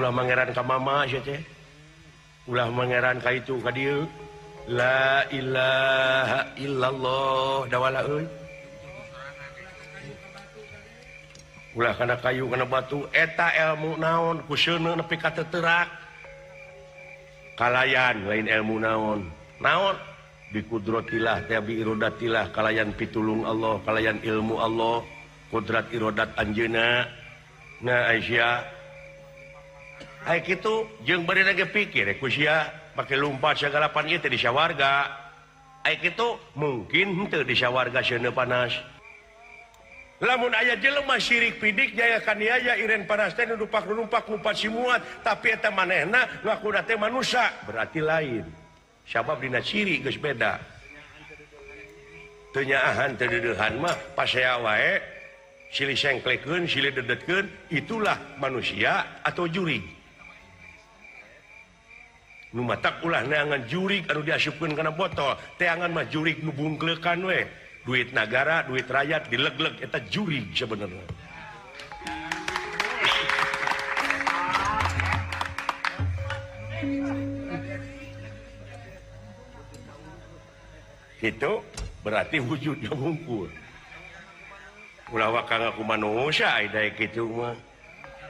Ulah mangeran ka mama sia teh. Ulah mangeran ka itu ka dieu. La ilaha illallah dawala euy. Ulah kana kayu kana batu eta ilmu naon ku seuneu nepi ka teuterak. Kalayan lain ilmu naon. Naon bikudrotillah teh bi irodatillah kalayan pitulung Allah, kalayan ilmu Allah, kudrat irodat anjeunna. Nah Aisyah ai kitu jeung bari lagi pikir ku sia pake lumpat sagalapan ieu teh di sawarga. Ai kitu mungkin henteu di sawarga seuneu panas. Lamun aya jelema syirik pidik jaya kaniaya iren panas teh numpak-numpak lumpat simuat, tapi eta manehna ngakuna teh manusia, berarti lain. Sabab dina ciri geus beda. Teu nyaahan teu deudeuhan mah pasea wae silih sengklekeun, silih dedetkeun, itulah manusia atau jurig. Nu matak ulah neangan jurig anu diasupkeun kana botol, teangan mah jurig nu bungkleukan we. Duit nagara, duit rakyat dileg-leg eta jurig sebenarnya. Itu berarti wujudnya wungkul. Ulah waka ngaku manusia ai daek kitu mah.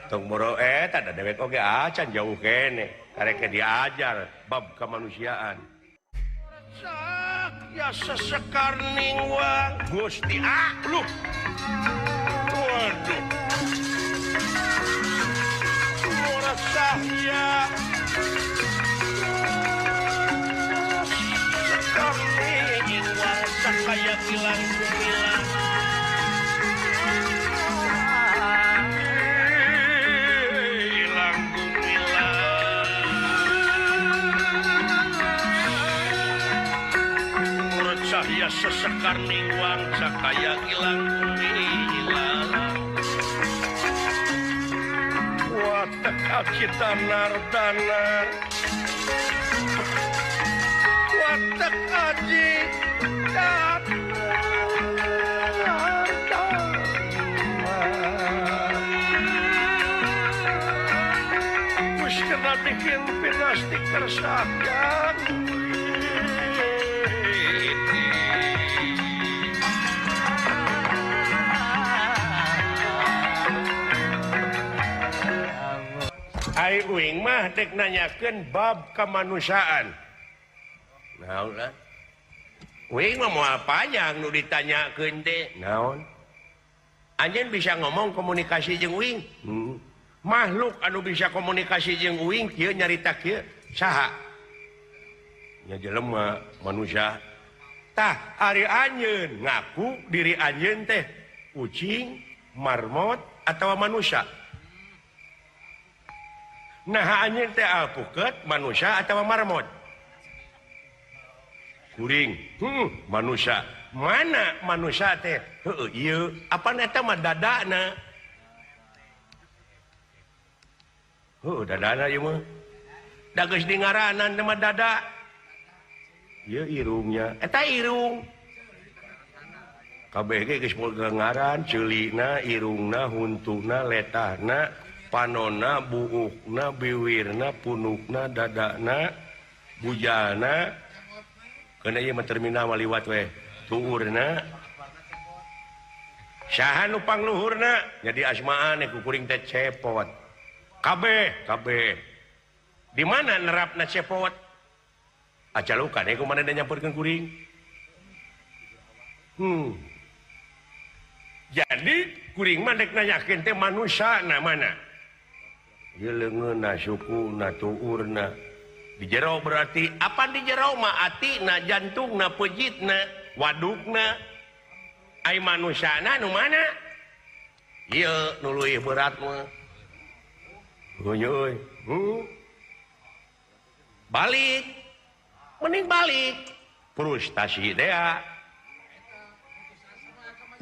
Tong boro eta da dewek oge acan jauh kene, karek diajar bab kemanusiaan. Ya sesekar ningwang Gusti ah lu. Waduh. Ora sahya. Sekar ningwang sakaya kilang kumilang. Ilang gumilang. Cahya sesekar ningwang cakaya kilang kumilang. Watak aji tanar tanar. Watak aji tanar tanar. Wis kena bikin pinasti kersakan. Ai uing mah dek nanyakeun bab kemanusiaan. Naon lah? Uing mah moal panjang nu ditanyakeun teh. Naon? Anjeun bisa ngomong komunikasi jeung uing? Makhluk anu bisa komunikasi jeung uing kieu nyarita kieu saha? Nya jelema manusia. Tah ari anjeun ngaku diri anjeun teh kucing, marmot atawa manusia. Nah anjeun teh alpuket manusia atau marmot? Kuring, manusia. Mana manusia teh? Heueuh ieu, apan eta mah dadana? Heueuh dadana ieu mah. Da geus dingaranan teh mah dada. Ieu irungnya, eta irung. Kabeh ge geus boga ngaran, ceulina, irungna, huntuna, letahna, panona, buukna, biwirna, punukna, dadana, bujana. Keuna ieu mah terminal mah liwat we. Tuurna. Saha nu pangluhurna? Jadi asmaan ku kuring teh cepot. Kabeh, kabeh. Di mana nerapna cepot? Acalukan ku manehna nyamperkeun kuring. Jadi kuring mah dek nanyakeun teh manusia na mana? Ieu leungeunna, sukuna, tuurna. Di jero berarti apa di jero mah atina, jantungna, pejitna, wadukna. Ai manusiana nu mana? Ieu nu leuwih berat mah. Heueuh euy. Balik. Mending balik. Frustasi dea.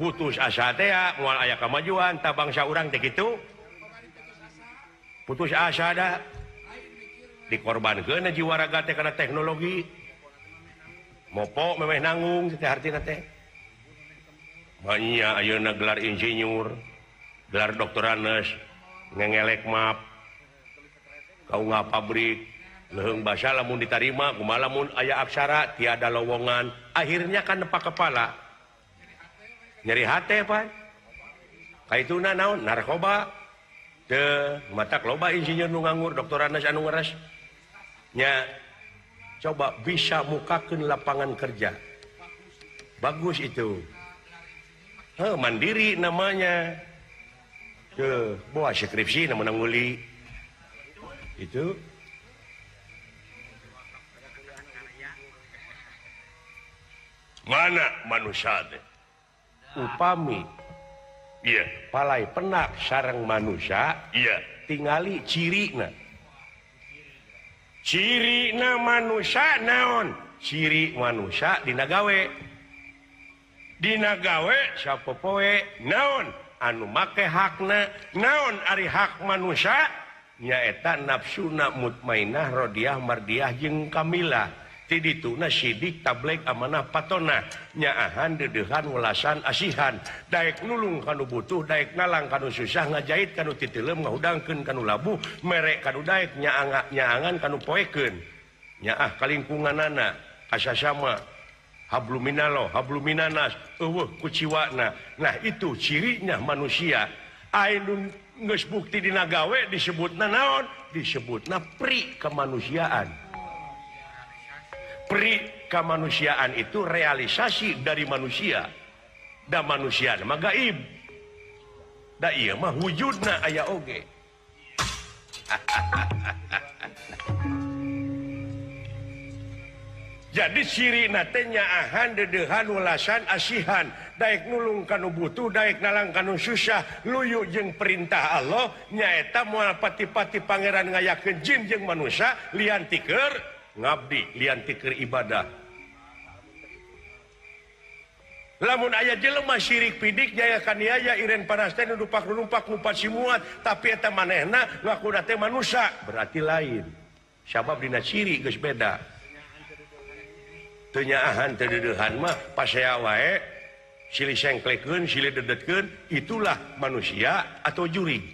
Putus asa tea, moal aya kamajuan tah bangsa urang teh kitu. Putus asa da. Dikorbankeun jiwa raga teh kana teknologi. Mopo memeh nanggung teh hartina teh. Banyak ayeuna gelar insinyur, gelar doktoranes, ngengelek map. Kaunga pabrik leuheung basa lamun ditarima kumaha lamun aya aksara tiada lowongan akhirnya kan nepak kepala nyeri hate pan kaituna naon narkoba teu matak loba insinyur nu nganggur doktoranas anu ngeres nya coba bisa mukakeun lapangan kerja bagus itu heuh mandiri namanya teu boa skripsi na menang nguli itu. Mana manusia teh upami iya palai penak sareng manusia iya tingali cirina cirina manusia naon ciri manusia dina gawe sapopoe naon anu make hakna naon ari hak manusia nyaeta nafsuna mutmainah rodiah mardiah jeung kamilah dituna sidik tablek amanah patona nyaahan dedehan welasan asihan daek nulung kanu butuh daek nalang kanu susah ngajahit kanu titileum ngahudangkeun kanu labuh merek kanu daek nyaangan kanu poekeun nyaah kalingkunganana kasasama habluminallah habluminanas eueuh kuciwana. Nah itu cirinya manusia anu geus bukti dina gawe disebutna naon disebutna pri kemanusiaan. Pri kemanusiaan itu realisasi dari manusia. Da manusia mah gaib. Da ieu mah wujudna aya oge. Jadi cirina teh nyaahan deudeuhan welasan asihan daek nulung kanu butuh daek nalang kanu susah luyu jeung perintah Allah nyaeta moal pati-pati pangeran ngayakeun jin jeung manusia lian tiker ngabdi lian tiker ibadah. Lamun aya jelema syirik pidik jaya kaniaya iren panas teh numpak numpat simuat tapi eta manehna ngakuna teh manusia berarti lain. Sabab dina ciri geus beda. Teu nyaahan teu deudeuhan mah pasea wae silih sengklekeun silih dedetkeun itulah manusia atau jurig.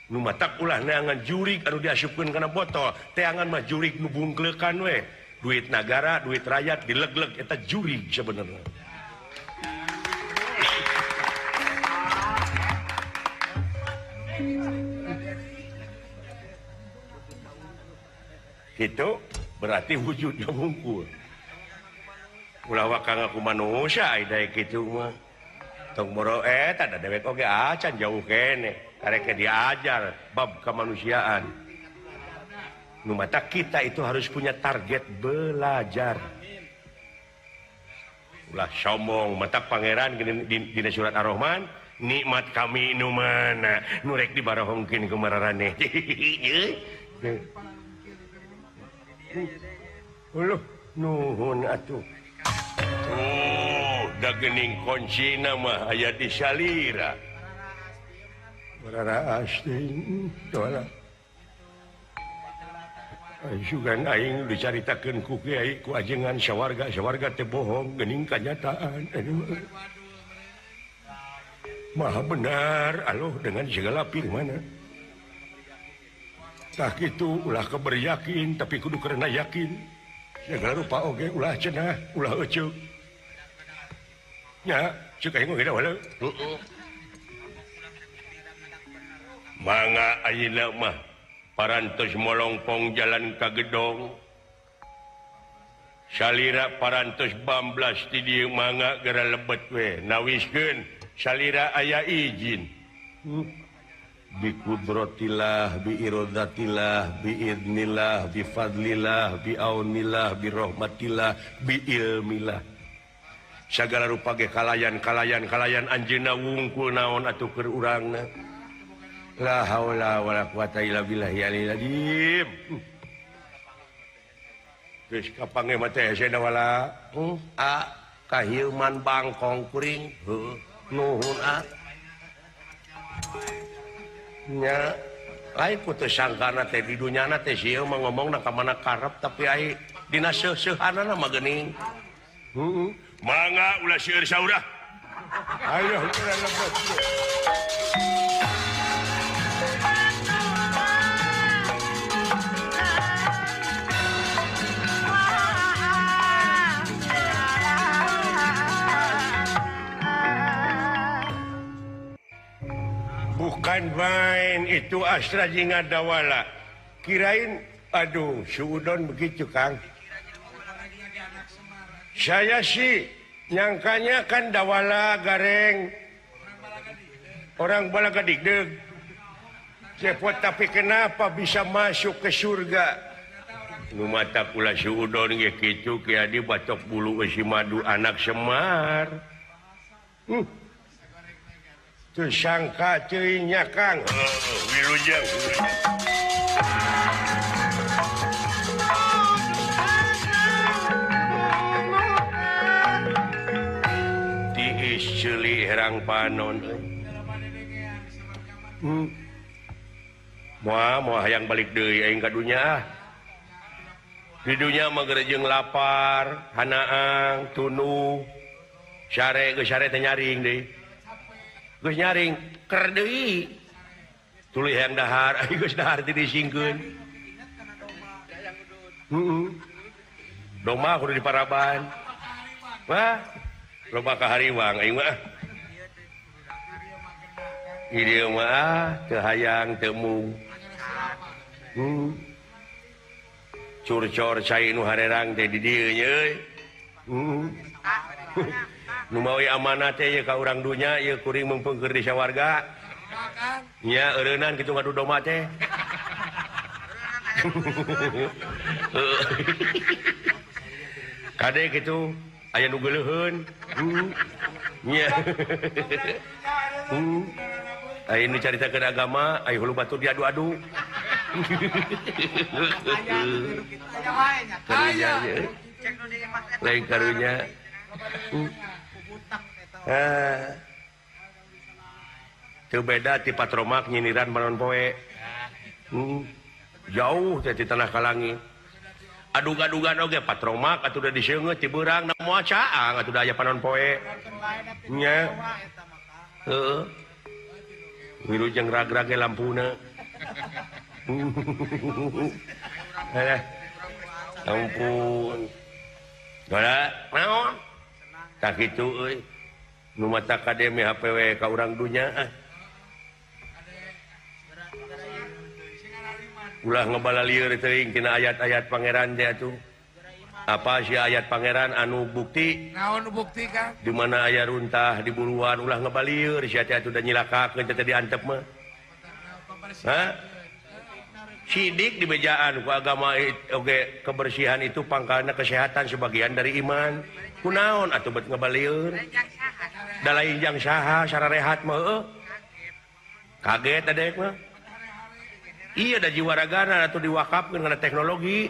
Nu matak ulah neangan jurig anu diasupkeun kana botol teangan mah jurig nu bungkleukan we duit nagara duit rakyat dilegleg eta jurig sebenarnya. Gitu berarti wujudnya wungkul ulah waka ngaku manusia ai daek kitu mah tong boro eta da dewek oge acan jauh kene karek diajar bab kemanusiaan. Nu mata kita itu harus punya target belajar. Ulah sombong mata pangeran dina surat Ar-Rahman nikmat kami nu mana nu rek dibarohongkeun ku mararaneh. Uluh nuhun atuh. Oh, da geuning kuncina mah aya di salira. Sugan aing dicaritakeun ku kiai ku ajengan sawarga sawarga teh bohong geuning kanyataan. Maha benar Allah dengan segala firman. Tah kitu ulah keberyakin tapi kudu karena yakin. Segala rupa oge ulah cenah ulah eceuk. Nya ceuk aing oge da wala. Heeh. Mangga ayeuna mah parantos molongpong jalan ka gedong salira parantos bamblas di dieu mangga geura lebet we nawiskeun salira aya izin bi qudratillah bi iradatillah bi idnillah bi fadlillah bi aunillah bi rahmatillah bi ilmillah sagala rupa ge kalayan kalayan kalayan anjeunna wungkul naon atuh keur urangna. La haula wala quwata illa billahi aliyil azim. Geus kapange mah teh hese wala. A kahieuman bangkong kuring. Heuh, nuhun a. Nya lain ku teu sangkana teh di dunyana teh sieun mah ngomongna ka mana karep tapi ai dina seuseuhanana mah geuning. Heuh. Mangga ulah seueur saurah. Ayo urang lebet. Bukan main itu Astra Jingga Dawala. Kirain aduh suudon begitu Kang. Saya sih nyangkanya kan Dawala gareng orang Balagadikdeg. Cepot tapi kenapa bisa masuk ke surga? Nu mata kula suudon ge kitu Ki Adi batok bulu eusi madu anak Semar. Teu sangka teuing nya Kang. Wilujeng. Tiis ceuli herang panon euy. Moal moal hayang balik deui aing ka dunya ah. Di dunya mah gerejeng lapar, hanaang, tunduh. Sare geus sare teh nyaring deui. Geus nyaring ker deui. Tuluy hayang dahar, aing geus dahar teh disingkeun. Heeh. Domba kudu diparaban. Wah, loba ka hariwang aing mah. Ieu mah teu hayang teu mung. Curcor cai nu harerang teh di dieu nya euy. Nu mawi amanah teh ye ka urang dunya ieu kuring meungpeungkeun di sawarga. Nya eureunnan kitu ngadu domba teh. Kade kitu aya nu geuleuheun. Nya. Aya nu caritakeun agama, aya hulu batur diadu-adu. Karunya lain karunya. Teu beda ti patromak nyiniran panon poe. Jauh teh ti tanah ka langit. Aduga-adugan oge patromak atuh da diseungeut ti beurang na moal caang atuh da aya panon poe. Nya. Heeh. Wilujeng rag-rage lampuna. Ampun. Dora, naon? Tah kitu euy. Nu mata kade MHPW ka urang dunya ah. Ulah ngebalalieur teuing tina ayat-ayat pangeran teh atuh. Apa sih ayat pangeran anu bukti? Naon bukti Kang? Di mana aya runtah di buruan ulah ngebalieur sia teh atuh da nyilakakeun teh diantep mah. Hah? Sidik di bejaan ku agama oge kebersihan itu pangkalna kesehatan sebagian dari iman. Kunaon atuh bet ngebalieur? Da lain jang saha sararehat mah heueuh. Kaget adek mah. Iya da jiwa ragana atuh diwakafkeun kana teknologi,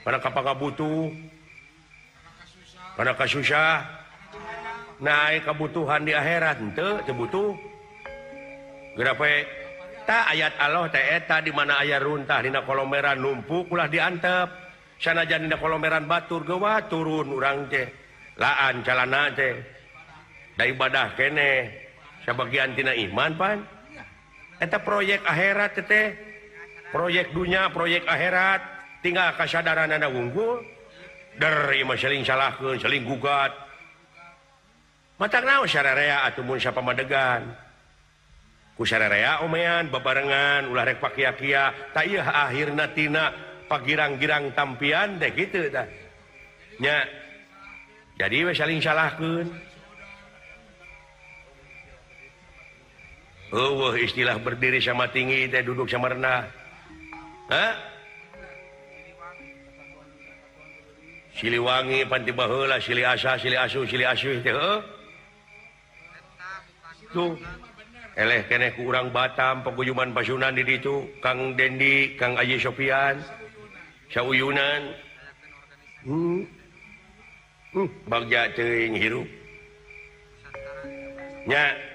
kana kapangabutuh, kana kasusah. Nah, aya kabutuhan di akhirat henteu teu butuh. Geura poe ta ayat Allah teh eta di mana aya runtah dina kolomeran numpuk ulah diantep. Sanajan dina kolomeran batur gewa turun urang teh. Laan calana teh. Da ibadah keneh sabagian tina iman pan. Eta proyek akhirat teh. Proyek dunya, proyek akhirat, tinggal kasadaranana wungkul. Der ieu mah saling salahkeun, saling gugat. Matak naon sararea atuh mun sapamadegan. Ku sararea omean babarengan ulah rek pakia-kia, tah ieu akhirna tina pagirang-girang tampian teh kitu tah. Nya. Jadi we saling salahkeun. Eueuh istilah berdiri sama tinggi teh duduk sama rendah. Hah? Siliwangi panti baheula silih asa silih asuh silih asuh teh heuh. Tuh eleh keneh ku urang Batam paguyuban Pasunan di ditu Kang Dendi, Kang Aji Sopian, sauyunan. Bagja teuing hirup. Nya.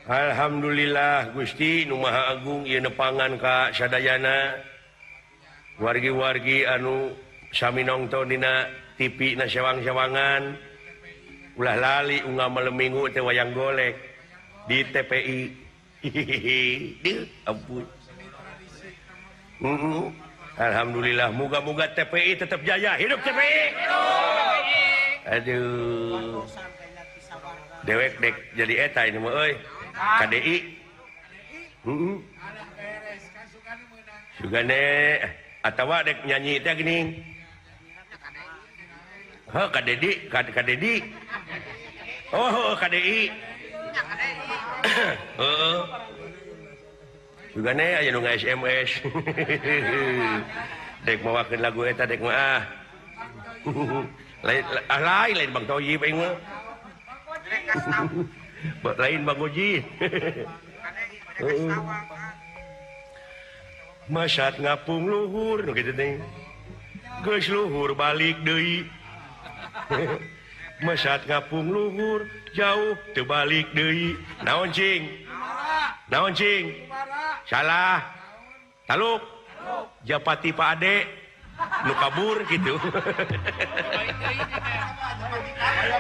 Alhamdulillah Gusti nu Maha Agung ieu nepangan ka sadayana wargi-wargi anu sami nongton dina TV na sewang-sewangan ulah lali unggal malam minggu teh wayang golek di TPI. Hihihi, ampun. Alhamdulillah moga-moga TPI tetap jaya. Hidup TPI. Aduh. Dewek dek jadi eta ini mah euy. KDI heeh sugane atawa dek nyanyi teh geuning heuh Ka Dedi Ka Dedi oh KDI heeh sugane aya nu nge-SMS dek mawakeun lagu eta dek mah ah lain ah lain lain Bang Toyib aing mah lain Bang Oji Masat ngapung luhur nu kitu teh geus luhur balik deui Masat ngapung luhur jauh teu balik deui naon cing naon cing salah taluk Japati Pak Ade nu kabur gitu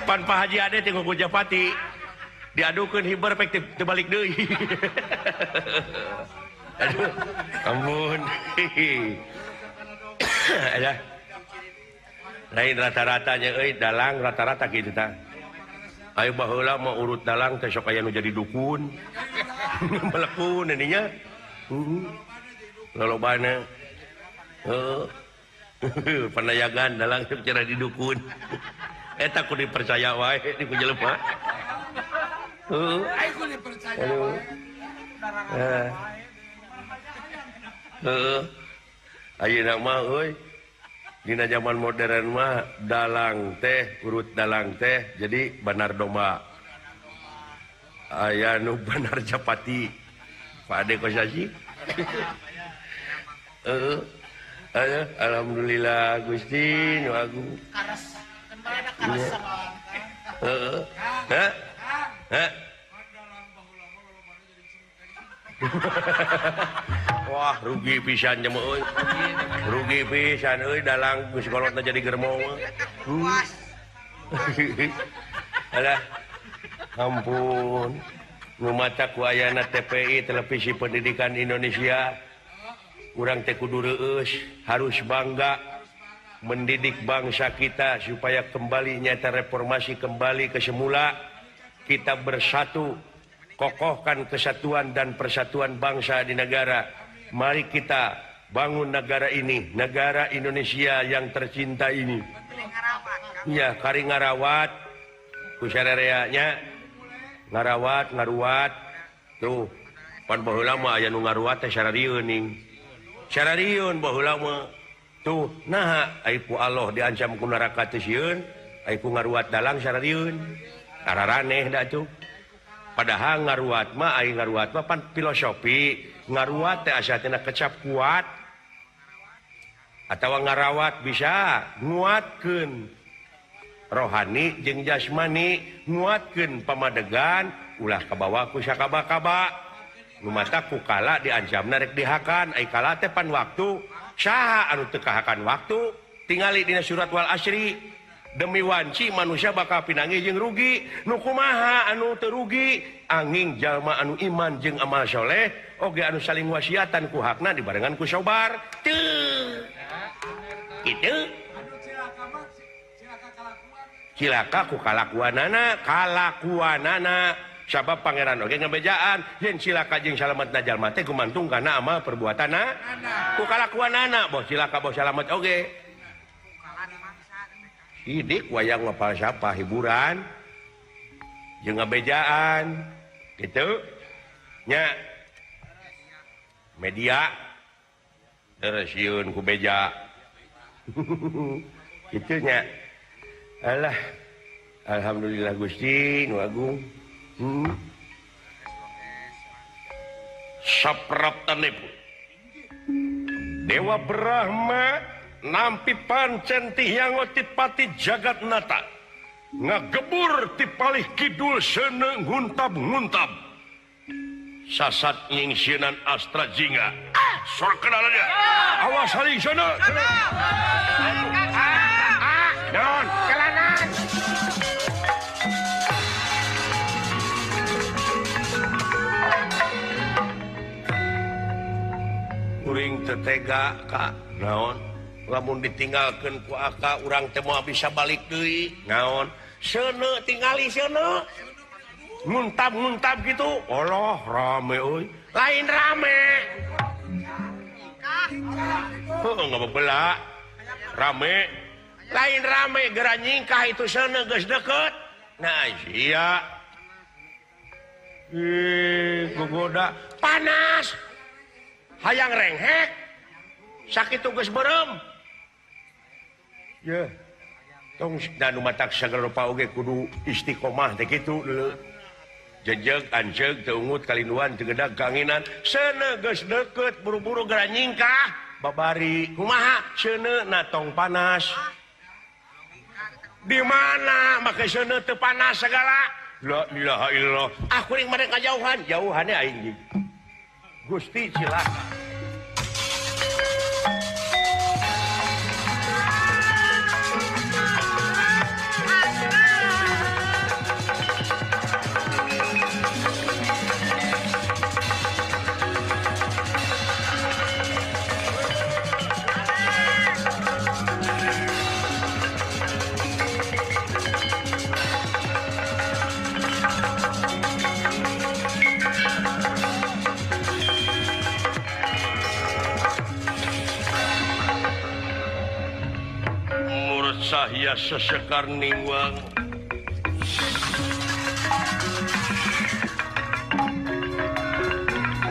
pan Pak Haji Ade teh ngukur Japati diadukeun hiber pek teu balik deui aduh ampun alah lain rata-ratanya euy dalang rata-rata kitu tah ayo baheula mah urut dalang teh sok aya nu jadi dukun melekun ininya lolobana heeh panayagan dalang teh cara didukun eta kudu dipercaya wae di ku jelema heuh kudu dipercaya wae heeh ayeuna mah euy dina zaman modern mah dalang teh urut dalang teh jadi banar domba aya nu banar japati Pak Ade Kosasi heeh alhamdulillah Gusti nu agung heeh heh wah rugi pisan nya euy rugi pisan euy dalang geus kolotna jadi germo mah alah ampun nu maca ku ayana TPI Televisi Pendidikan Indonesia urang teh kudu reueus harus bangga mendidik bangsa kita supaya kembali nyata reformasi kembali ke semula kita bersatu kokohkan kesatuan dan persatuan bangsa di negara. Mari kita bangun negara ini, negara Indonesia yang tercinta ini. Ya, kari ngarawat ku sarereanya ngarawat, ngaruat. Tuh, pan baheula mah aya nu ngaruat teh sararieun ning. Sararieun baheula mah. Tuh, naha ai ku Allah diancam ku neraka teh sieun, ai ku ngaruat dalang sararieun. Araraneh da tuh. Padahal ngaruat mah ai ngaruat mah pan filosofi ngaruat teh asa tina kecap kuat atawa ngarawat bisa nguatkeun rohani jeung jasmani nguatkeun pamadegan ulah kabawa ku sakaba-kaba nu mata ku kala diancamna rek dihakan ai kala teh pan waktu saha anu teu kahakan waktu tingali dina surat Wal Asri demi wanci manusia bakal pinangi jeung rugi nu kumaha anu teu rugi angin jalma anu iman jeung amal soleh oge anu saling wasiatan ku hakna dibarengan ku sobar teu kitu cilaka ku kalakuanana kalakuanana sabab pangeran oge ngebejaan yen cilaka jeung salametna jalma teh gumantung kana amal perbuatanna ku kalakuanana boh cilaka boh salamet oge sidik wayang mah falsafah hiburan jeung ngabejaan gitu nya media terus sieun ku beja kitu nya alah alhamdulillah Gusti nu agung sapraptanipun Dewa Brahma nampi pancen ti Hyang Otipati Jagatnata ngagebur ti palih kidul seuneu nguntab-nguntab sasat nyingsieunan Astra Jingga sor kenalannya awas haling seuneu naon kelanan kuring teu tega ka naon lamun ditinggalkeun ku aka urang teh moal bisa balik deui naon seuneu tingali seuneu Nguntab-nguntab gitu. Allah rame euy. Lain rame. Heuh ngabebela. Rame. Lain rame geura nyingkah itu seuneu geus deket. Nah sia. Ih, gogoda panas. Hayang renghek. Sakitu geus beureum. Yeuh. Tong da nu matak sagala rupa oge kudu istiqomah teh kitu leuh. Jejeg anceug teu ungut kalinduan teu gedag kanginan seuneu geus deukeut buru-buru geura nyingkah babari kumaha seuneu na tong panas. Di mana make seuneu teu panas sagala? La ilaha illallah. Ah kuring mah kajauhan, jauhannya aing jeung. Gusti cilaka. Sahya sesekar ningwang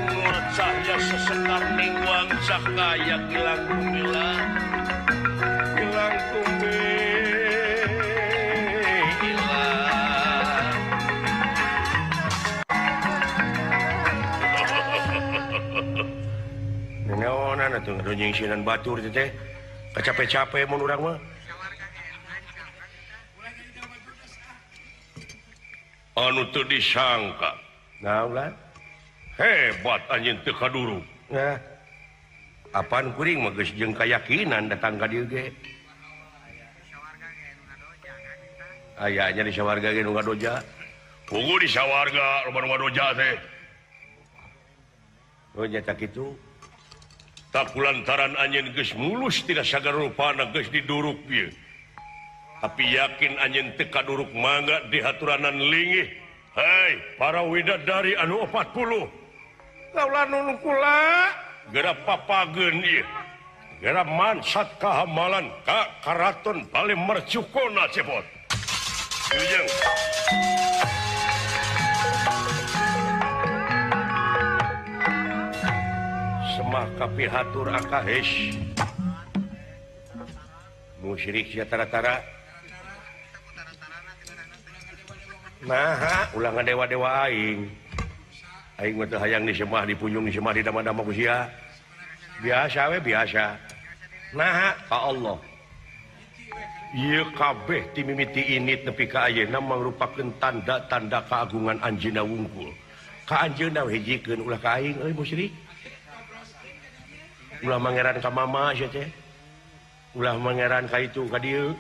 mur cahya sesekar ningwang cakaya gilang gumilang gilang gumilang neneonan atuh ngadonyeng sinan batur teh kacape-cape mun urang mah. Anu teu disangka. Nah, ulah. Hebat anjeun teu kaduruk. Nah. Apaan kuring mah geus jeung kayakinan datang ka dieu ge. Aya nya di sawarga ge nu ngadoja. Puguh di sawarga loba nu ngadoja teh. Oh nya tak kitu. Tak kulantaran anjeun geus mulus tidak sagala rupana geus diduruk ieu. Tapi yakin anjeun teu kaduruk mangga dihaturanan linggih. Hei, para widadari anu 40. Kaula nu kula geura papageun ieu. Geura mansat kahamalan ka karaton Bale Mercukona cepot. Wilujeng. Semah kapihatur akahes. Musyrik sia tara-tara. Nah, ulah ngadewa-dewa aing. Aing mah teu hayang disemah, dipunjung, disemah, didama-dama ku sia. Biasa we biasa. Nah, ka Allah. Ieu kabeh ti mimiti init nepi ka ayeuna mangrupakeun tanda-tanda keagungan anjeunna wungkul. Ka anjeunna hijikeun ulah ka aing euy musyrik. Ulah mangeran ka mama sia teh. Ulah mangeran ka itu ka dieu.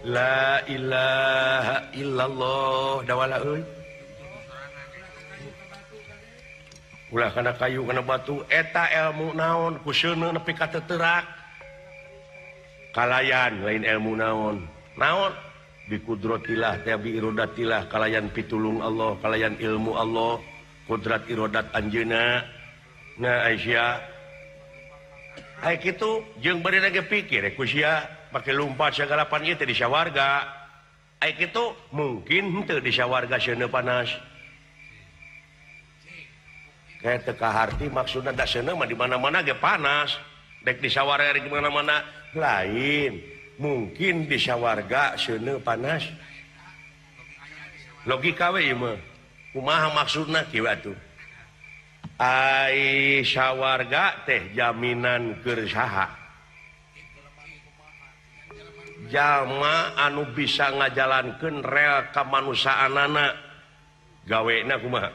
La ilaha illallah dawala euy. Ulah kana kayu kana batu eta ilmu naon ku seuneu nepi ka teu terak. Kalayan lain ilmu naon. Naon bikudrotillah teh bi irodatillah kalayan pitulung Allah, kalayan ilmu Allah, kudrat irodat anjeunna. Nah Aisyah. Ai kitu jeung bari ge pikir ku sia pake lumpat sagalapan ieu teh di sawarga. Ai kitu mungkin henteu di sawarga seuneu panas. Kayak teu kaharti maksudna da seuneu mah di mana-mana ge panas. Dek di sawarga di mana-mana lain. Mungkin di sawarga seuneu panas. Logika we ieu mah. Kumaha maksudna kieu atuh? Ai sawarga teh jaminan keur saha? Jalma anu bisa ngajalankeun rel kamanusaanana gawena kumaha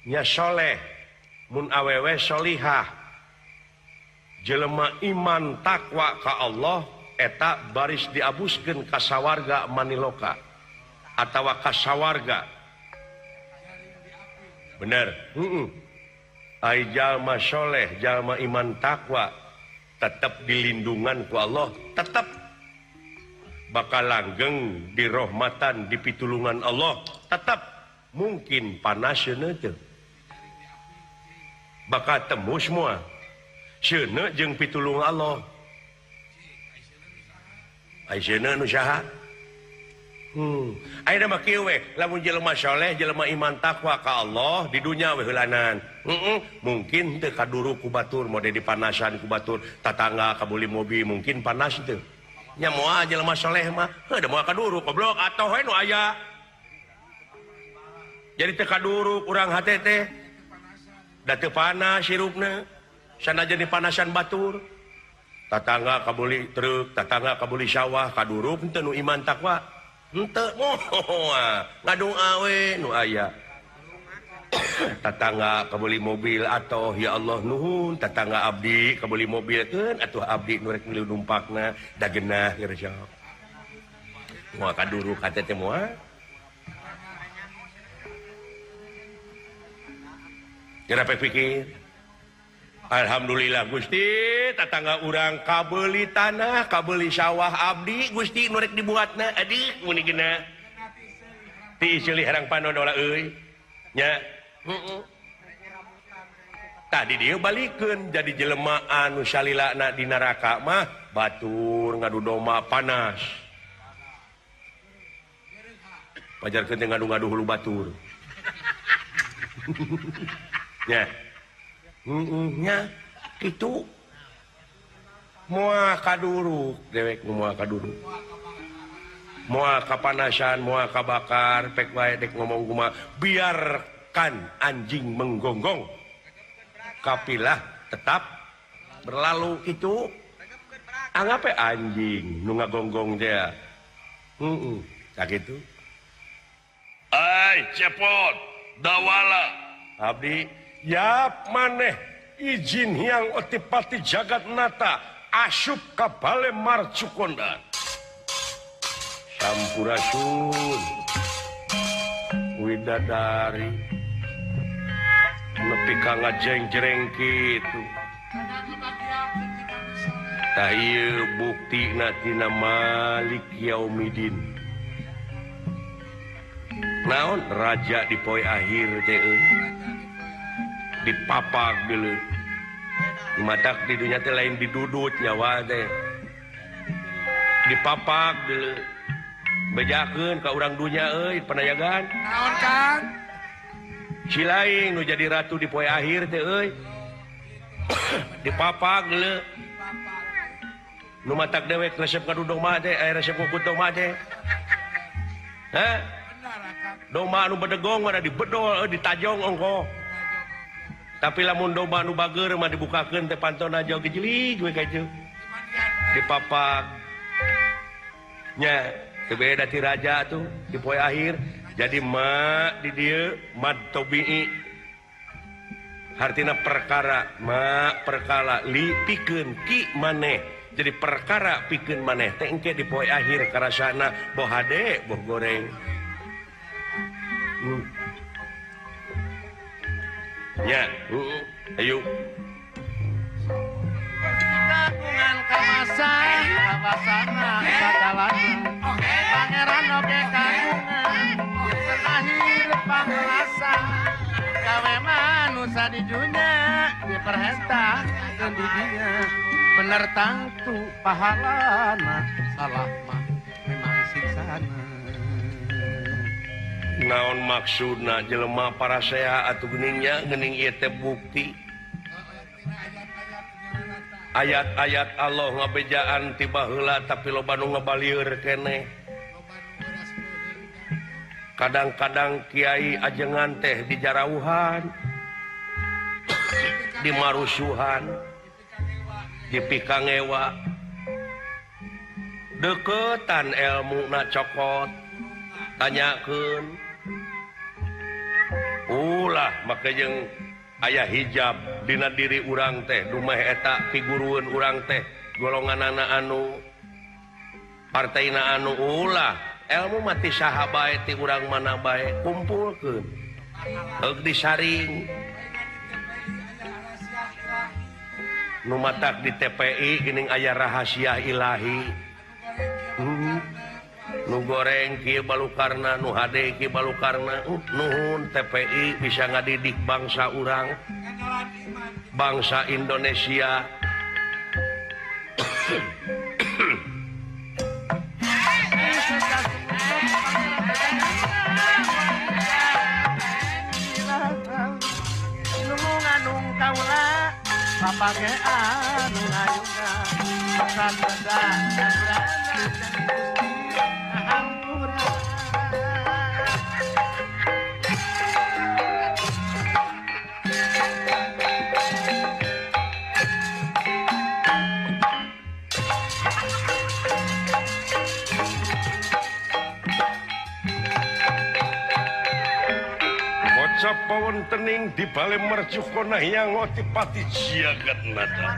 nya soleh mun awewe solihah jelema iman takwa ka Allah eta baris diabuskeun ka sawarga maniloka atawa ka sawarga bener heeh. Ai jalma soleh jalma iman takwa tetap dilindungan ku Allah, tetap bakal langgeng di rohmatan di pitulungan Allah, tetap Mungkin panas seuneu teu. Bakal tembus moal. Seuneu jeung pitulung Allah. Ai seuneu nu saha? Ayeuna mah kieu we, lamun jelema saleh, jelema iman takwa ka Allah di dunya we heulanan. Mungkin teu kaduruk ku batur, mode dipanasan ku batur, tatangga kabuli mobil mungkin panas teu. Nya moal jelema saleh mah, heuh da moal kaduruk goblok atoh we nu aya. Jadi teu kaduruk urang hate teh. Da teu panas hirupna, sanajan dipanasan batur. Tatangga kabuli truk, tatangga kabuli sawah, kaduruk teu nu iman takwa. Henteu moal ngadoa we nu aya. Tatangga kabeli mobil atoh ya Allah nuhun, tatangga abdi kabeli mobil keun atuh abdi nu rek milu numpakna da geunah geus. Moal kaduruk hate teh moal. Geura pikir. Alhamdulillah Gusti, tatangga urang kabeli tanah, kabeli sawah abdi Gusti nu rek dibuatna adik muni geuna. Ti seuli herang panon olah euy. Nya. Heeh. Tadi dieu balikeun jadi jelema anu salilana di neraka mah batur ngadu domba panas. Pajarkeun teh ngadu-ngadu hulu batur. Nya. Nya kitu moal kaduruk dewek moal kaduruk moal kapanasan moal kabakar pek wae dek ngomong kumaha biarkan anjing menggonggong kapilah tetap berlalu kitu anggap we anjing nu ngagonggong teh heeh sakitu ai cepot dawala abdi yap maneh izin Hyang Otipati Jagatnata asup ka bale Marcukonda. Sampurasun widadari nepi ka ngajeng-jereng kitu. Tah ieu buktina tina Malik Yaumidin. Naon raja di poe akhir teh euy. Dipapak dulu matak di dunia teh lain didudut nyawa teh dipapak dulu bejakeun ka urang dunya euy panayagan naon Kang cilaing nu jadi ratu di poe akhir teh euy dipapak dulu nu matak dewek resep ka domba teh aya resep ku domba teh hah domba nu bedegong mana dibedol ditajong ongkoh. Tapi lamun domba nu bager mah dibukakeun teh pantona jauh gejelig we ka dieu. Dipapak. Nya, teu beda ti raja tuh di poe akhir. Jadi ma di dieu mad tobii. Hartina perkara, ma perkara li pikeun ki maneh. Jadi perkara pikeun maneh teh engke di poe akhir karasana boh hade boh goreng. Ya, ayo. Kagungan kawasan, kawasana sagalana. Pangeran oge kagungan, pernah hirup pangrasa. Gawe manusa di dunya, diperhenta keun di dinya. Bener tangtu pahalana, salah mah memang siksana. Naon maksudna jelema parasea atuh geuningnya geuning ieu teh bukti ayat-ayat Allah ngabejaan ti baheula tapi loba nu ngabalieur keneh. Kadang-kadang kiai ajengan teh dijarauhan, dimarusuhan, dipikangewa, deketan elmuna cokot, tanyakeun. Ulah make jeung aya hijab dina diri urang teh dumeh eta pigurueun urang teh golonganana anu partaina anu ulah ilmu mati saha bae ti urang mana bae kumpulkeun heug disaring nu matak di TPI geuning aya rahasia ilahi. Nu goreng kieu balukarna, nu hade kieu balukarna. Nuhun TPI bisa ngadidik bangsa urang, bangsa Indonesia. Pawon tening di bale mercukona yang otipati jagat nada.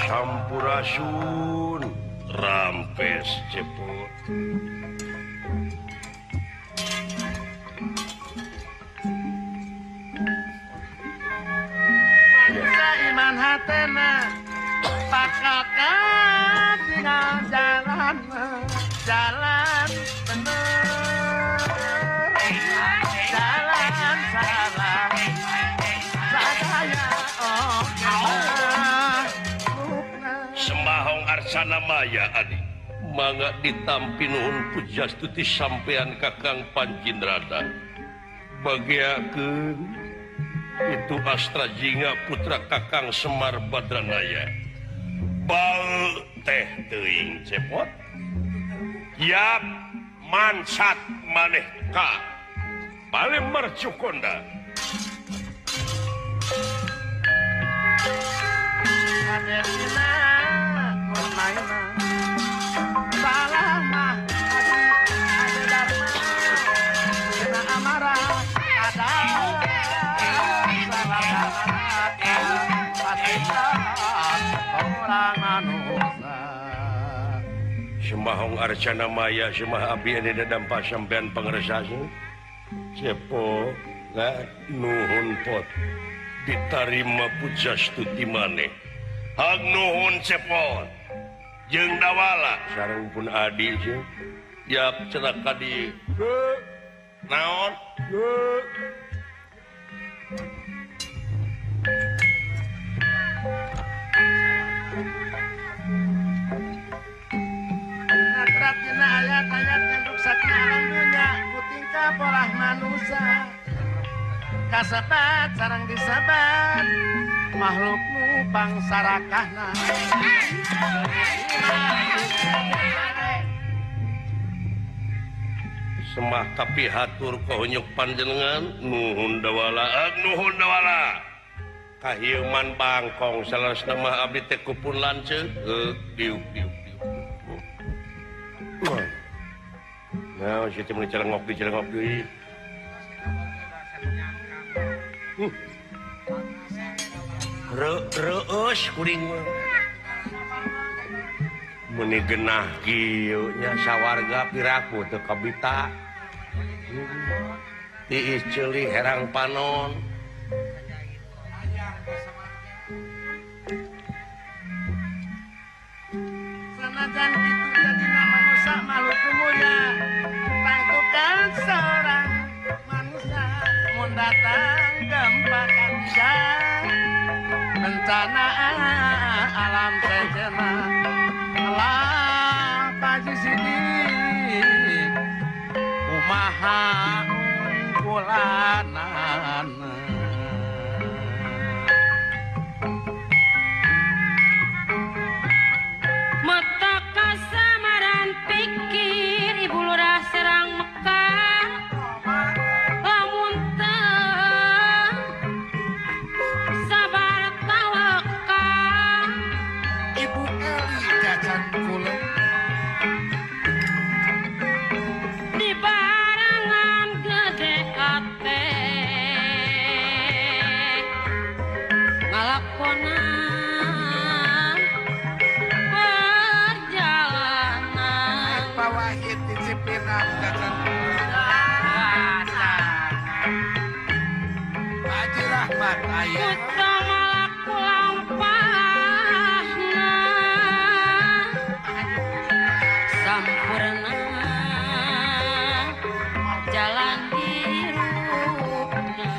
Sampurasun rampes cepot. Manusia iman hatena pakakat tinggal jalan jalan bener jalan salah sadaya oke. Sembahong Arsana Maya adi mangga ditampi nuhun pujastuti sampean Kakang Pancindrada bagiakeun itu Astra Jingga putra Kakang Semar Badranaya bal teh teuing cepot yap mansat maneh ka bale mercukonda. Semahong Arcana Maya semah abdi ane dadampa sampean pangersasa cepo nuhun pot ditarima pujastuti maneh hag nuhun cepot jeung dawala sareng pun adi yap cenah ka dieu naon. Dina ayat-ayat yang ruksakna alam dunya kutingkah polah manusia kasebat sareng disebat makhlukmu pangsarakahna. Semah tapi hatur kahunyuk panjenengan nuhun dawala nuhun dawala kahieuman bangkong salasna mah abdi teh kupun lanceuk diuk diuk. Nah, situ mun celengok di celengok deui. Reueus kuring mah. Meuni genah kieu nya sawarga piraku teu kabita. Tiis ceuli herang panon. Sanajan kitu jadina manusia makhluk mulia tangtukan seorang manusia mun datang gempa kancah bencana alam sejenah lah paji sidik kumaha unggulanana. Pikir ibu lurah serang Mekah lamun teu sabar tawakal Ngalakonan perjalanan Pak Wahid di Cipinang jajan Pak Haji Rahmat ayah utama laku lampahna sampurna jalan hirupna.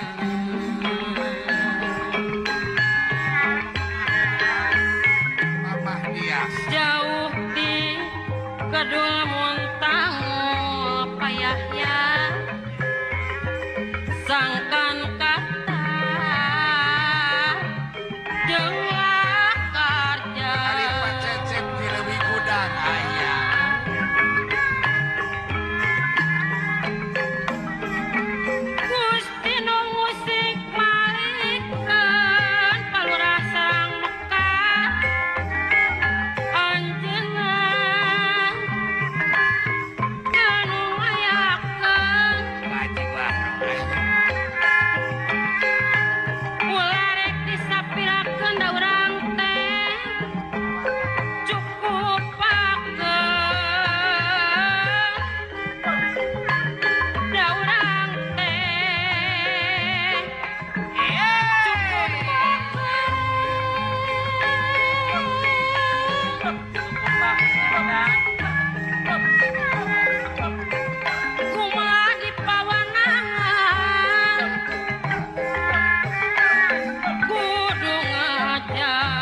Mamah Dias Jauh di kedul muntang payahya sangkan kata jeung lakarja. Ari Pak Cecep di Leuwi Gudang ayah. Gusti nu musik malikeun palurah sareng Mekah anjeunna anu ngayakeun Pak Haji Wahab ayah. Ulah rek disapirakeun da urang teh cukup pakeun da urang teh cukup pakeun. Kumaha di pawanangan kudu ngajadi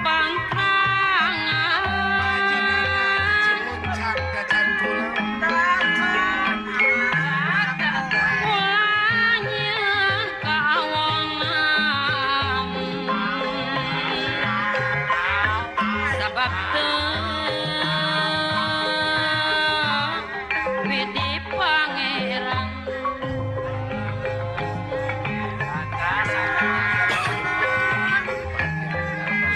pantangan. Haji Nana di Cimuncang jajan gula. Ulah nyieun kaawongan sabab teu widi pangeran.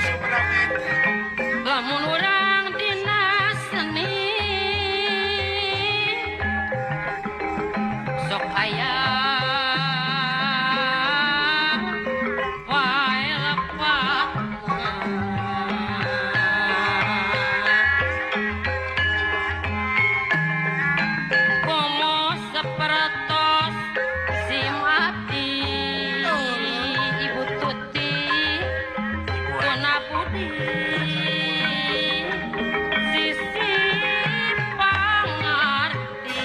Sumedang ente. Lamun urang dina seni sok aya wae lepatna. Komo sapertos sim abdi Ibu Tuti Tuna Budi sisi pangarti.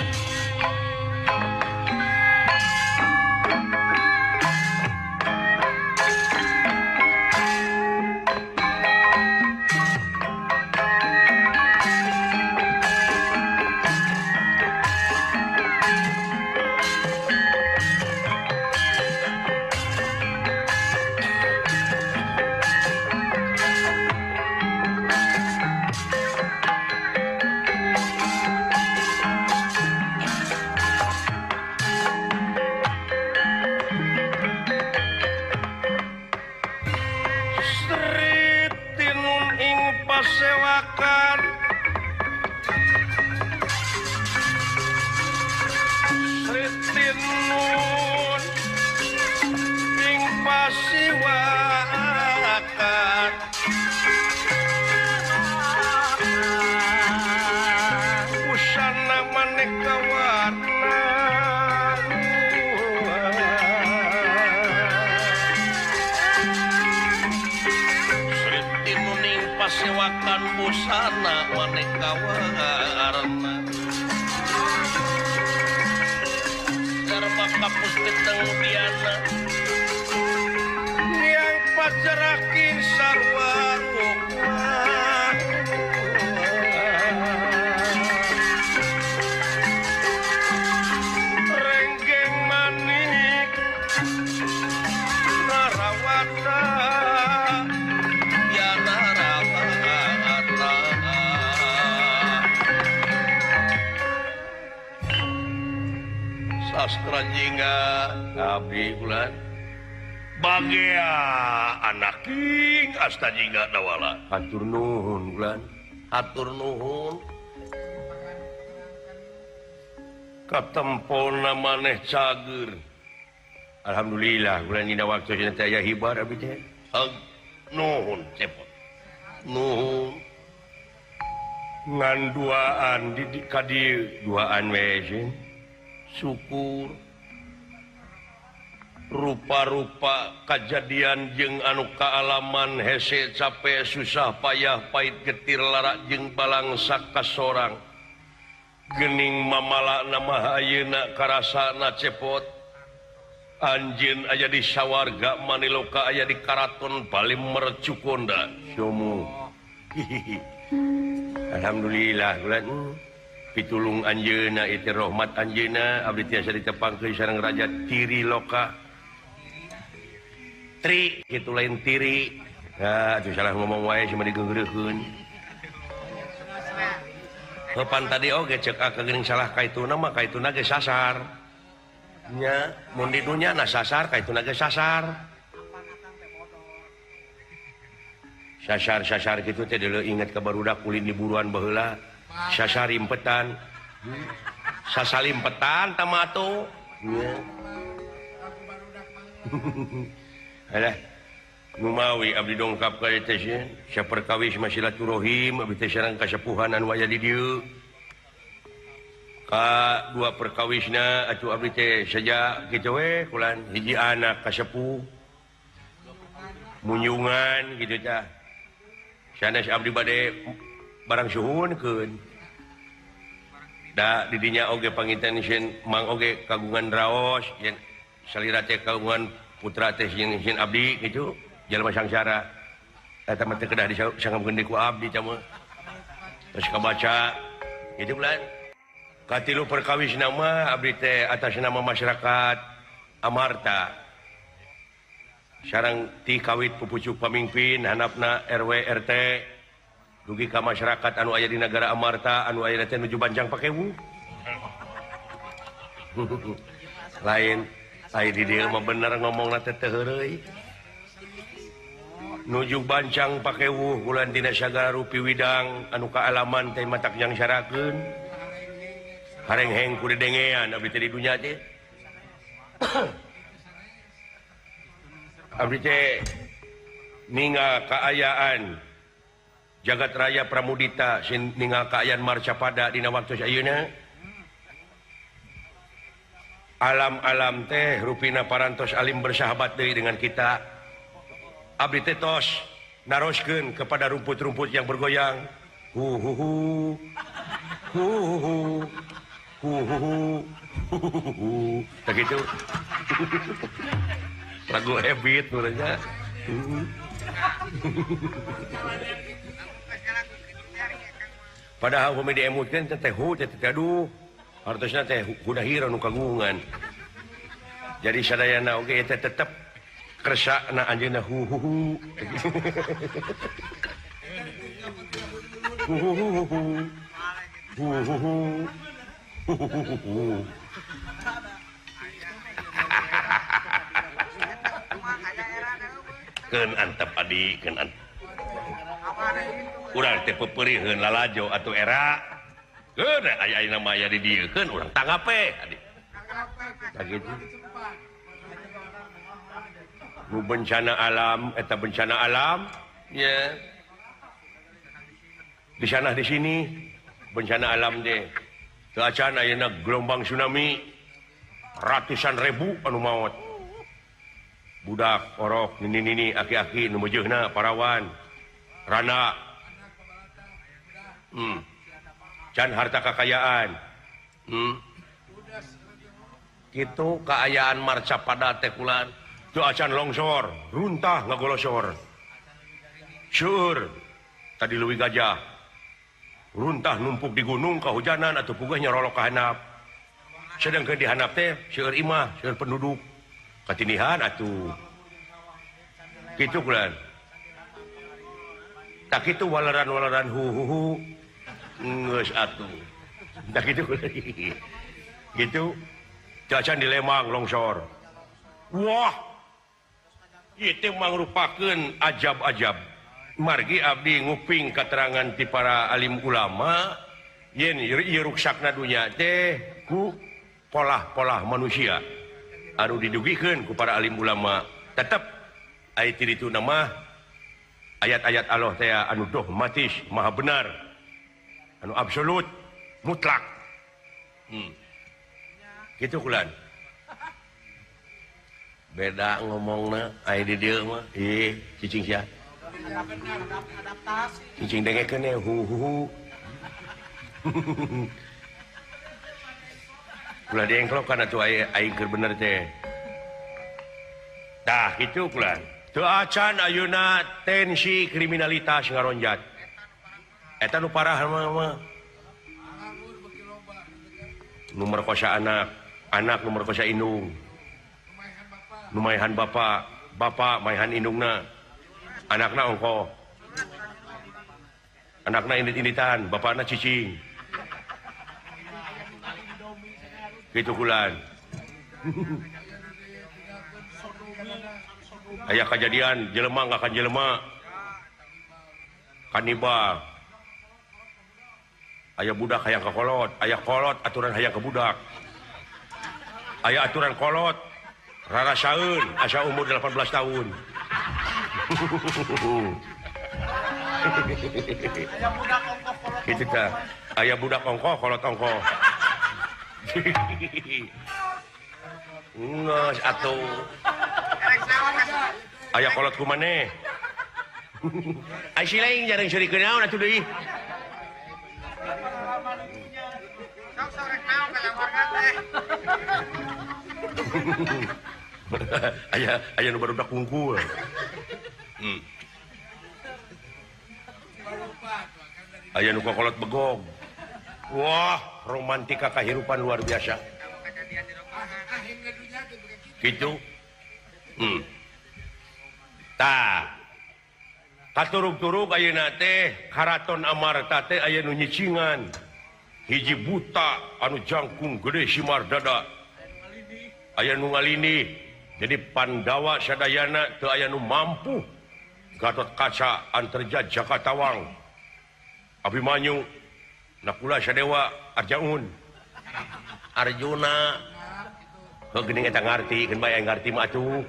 Sri tinun ing pasewakan Sri tinun ing pasiwakan busana maneka warna. Sri tinun ing pasewakan busana maneka warna Darma kapus peteng diana yang pacerakin sarwa rukma. Renggeng manik narawata ya narawata. Sastra jingga abdi ulan bagea anak king asta jingga dawala. Hatur nuhun ulan. Hatur nuhun. Katempona maneh cager. Alhamdulillah bulan dina waktu cenah teh aya hibar abdi teh. Nuhun cepot. Nuhun. Ngan duaan di ka dieu duaan we sieun. Syukur. Rupa-rupa kajadian jeung anu kaalaman hese capek susah payah pahit getir lara jeung balangsa kasorang gening mamala nama ayeuna karasana cepot anjeun aya di sawarga maniloka aya di karaton Balim Mercukonda sumu. Alhamdulillah bulan pitulung anjeunna ieu rahmat anjeunna abdi tiasa ditepangkeun sareng Raja Tiri Loka. Tri gitu lain tiri. Nah, itu salah ngomong wae cuma digeureukeun. Kapan tadi oge cek ka geuning salah kaituna mah kaituna ge sasar. Nya, mun di dunya na sasar kaituna ge sasar. Sasar-sasar kitu teh deuleu inget ka barudak ulin di buruan baheula. Sasar impetan. Sasalimpetan tamato. Nya. Alah, numawi abdi dongkap ka dieu teh saperkawis mah silaturahim abdi teh sareng kasepuhan anu aya di dieu. Ka dua perkawisna atuh abdi teh saja kitu we kulan hiji anak kasepuh munyungan kitu tah. Sanes abdi bade barang suhunkeun. Da di dinya oge panginten sieun mang oge kagungan raos yen salira teh kagungan putra teh sieun abdi gitu jalma sangsara eta mah teu kedah disanggamkeun deui ku abdi tah mah terus kabaca kitu bulan katilu perkawis nama abdi teh atas nama masyarakat Amarta sareng ti kawit pupucuk pamimpin handapna RW RT dugi ka masyarakat anu aya di negara Amarta anu aya teh nuju Bancang Pakewu lain ai di dieu mah bener ngomongna teh teu heureuy. Nuju Bancang Pakewuh bulan dina sagala rupi widang anu kaalaman teh matak nyangsarakeun. Harengheng ku didengean abdi teh di dunya teh. Abdi teh ningal kaayaan jagat raya Pramudita sin ningal kaayaan Marcapada dina waktu ayeuna. Alam-alam teh rupina parantos alim bersahabat deui dengan kita. Abdi teh tos naroskeun kepada rumput-rumput yang bergoyang. Hu hu hu. Hu hu hu. Hu hu hu. Hu hu hu. Tah kitu. Lagu habit urangnya. Padahal upami diemutkeun teh hu teh aduh. Hartosna teh hudahira nu kagungan. Jadi sadayana oge teh tetep kersana anjeunna hu hu hu. Hu hu hu hu. Hu hu hu. Hu hu hu. Keun antep adi, keun antep. Urang teh pepeurieun lalajo atuh era. Keun aya ayeuna mah aya di dieu keun urang tanggape adi. Tah kitu. Nu bencana alam eta bencana alam nya. Di sana di sini bencana alam teh. Teu acan ayeuna gelombang tsunami ratusan ribu anu maot. Budak, orok, nini-nini, aki-aki nu meujeunna parawan, rana. Can harta kakayaan. Kitu kaayaan Marcapada teh kulan. Teu acan longsor, runtah ngagolosor. Seueur tadi leuwih gajah. Runtah numpuk di gunung kahujanan atuh pugeuh nyarolok ka handap. Sedangkeun di handap teh seueur imah, seueur penduduk. Katindihan atuh. Kitu kulan. Tak kitu waleran-waleran hu hu hu. Geus atuh. Tak kitu kulan. Gitu. Cacan di Lembang longsor. Wah. Ieu teh mangrupakeun ajab-ajab. Margi abdi nguping keterangan ti para alim ulama yen ieu ruksakna dunya teh ku polah-polah manusia. anu didugikeun ku para alim ulama tetep aya ti ditu mah ayat-ayat Allah teh anu dogmatis maha benar anu absolut mutlak. Gitu kulan beda ngomongna aya di dieu mah ih cicing sia cicing dengekeun hu hu hu ulah diengklokan atuh aing keur bener teh. Tah kitu kulan teu acan ayeuna tensi kriminalitas ngaronjat eta nu parah mah nu merkosa anak, anak nu merkosa indung, nu maehan bapak, bapak maehan indungna, anakna ongkoh, anakna indit-inditan, bapakna cicing. Gitu kulan. Aya kejadian jelema ngakan jelema kanibal. Aya budak hayang ka kolot, aya kolot aturan hayang ka budak. Aya aturan kolot rarasaeun asa umur 18 tahun. Aya budak ongkoh kolot. Kitu tah. Aya budak ongkoh kolot ongkoh. Ngeus atuh. Aya kolot ku maneh. Ai si lain jarang seurikeun naon atuh deui. Aya aya nu barudak kungkul. Aya nu kokolot begog. Wah, romantika kehidupan luar biasa. Gitu. Tah. Katurug-turug ayeuna teh Karaton Amarta teh aya nu nyicingan. Hiji buta anu jangkung gede simar dada. Aya nu ngalini. Jadi Pandawa sadayana teu aya nu mampu. Gatot Kaca Antarja Jakatawang Abimanyu Nakula Sadewa Arjaun Arjuna. Heuh geuning eta ngarti keun bae ngarti mah atuh.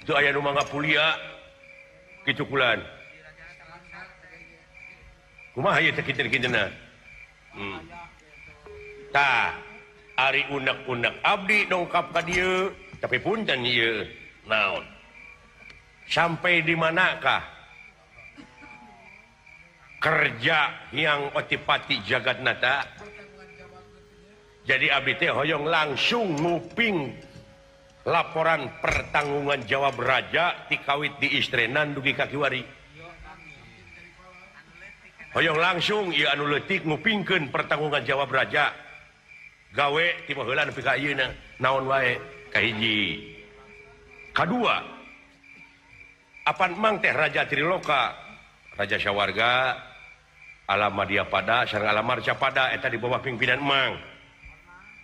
Teu aya nu mangga pulia kitu kulan. Kumaha ieu teh kinten-kintenna? Tah, ari unek-unek abdi dongkap ka dieu, tapi punten ieu naon? Sampai di manakah kerja yang Otipati Jagatnata? Jadi abdi teh hoyong langsung nguping laporan pertanggungan jawab raja tikawit di istrenan dugi ka kiwari. Hoyong langsung ieu anu leutik ngupingkeun pertanggungan jawab raja. Gawe ti baheula nepi ka ayeuna naon wae kahiji. Kadua, apan mang teh Raja Triloka, Raja Sawarga, Alam Madyapada sareng Alam Marcapada eta di bawah pimpinan mang.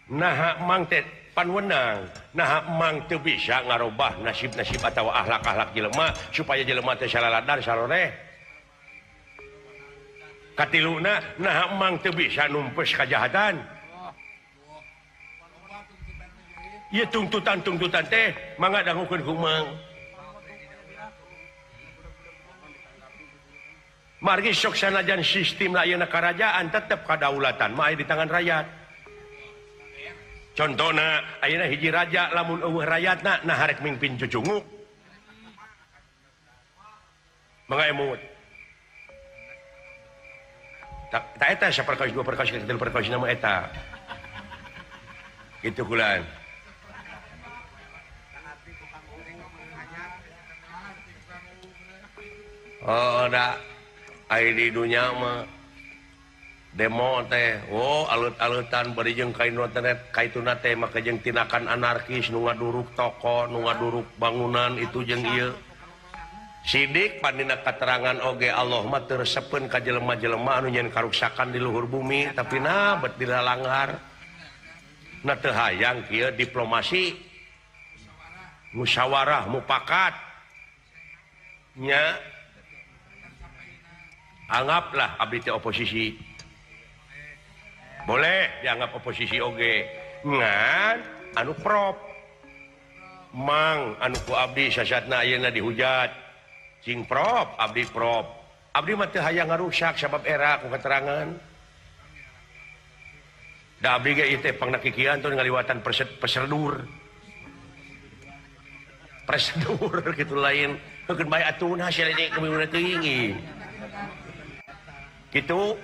Naha mang teh panwenang, naha mang teu bisa ngarobah nasib-nasib atawa akhlak-akhlak jelema supaya jelema teh salaladar saloreh. Katiluna naha mang teu bisa numpes kajahatan. Ieu tuntutan-tuntutan teh mangga dangukeun ku mang. Margi sok sanajan sistem ayeuna karajaan tetep kadaulatan mah aya di tangan rakyat. Contohna ayeuna hiji raja lamun eueuh rakyatna nah harek mimpin cucunguk. Mangga emut. Tak eta saperkos dua perkos tilu perkos nama eta. Kitu kulan. Oh, da ai di dunya mah demo teh, oh alut-alutan bari jeung kain internet kaituna teh make jeung tindakan anarkis nu ngaduruk toko, nu ngaduruk bangunan itu jeung ieu. Sidik pandina katerangan oge Allah mah teu resepeun ka jelema-jelema anu nyeun karuksakan di luhur bumi tapi nah bet dilalanggar. Nah teu hayang kieu diplomasi musyawarah mupakat nya. Anggaplah abdi teh oposisi. Boleh dianggap oposisi oge, Ngan anu prop Mang anu ku abdi sasatna ayeuna dihujat cing prop abdi prop abdi mah teu hayang ngarusak sabab era ku keterangan da abdi ge ieu teh pangnakikian teh ngaliwatan prosedur prosedur kitu lain heukeun bae atuh hasil ini kumaha teuing kitu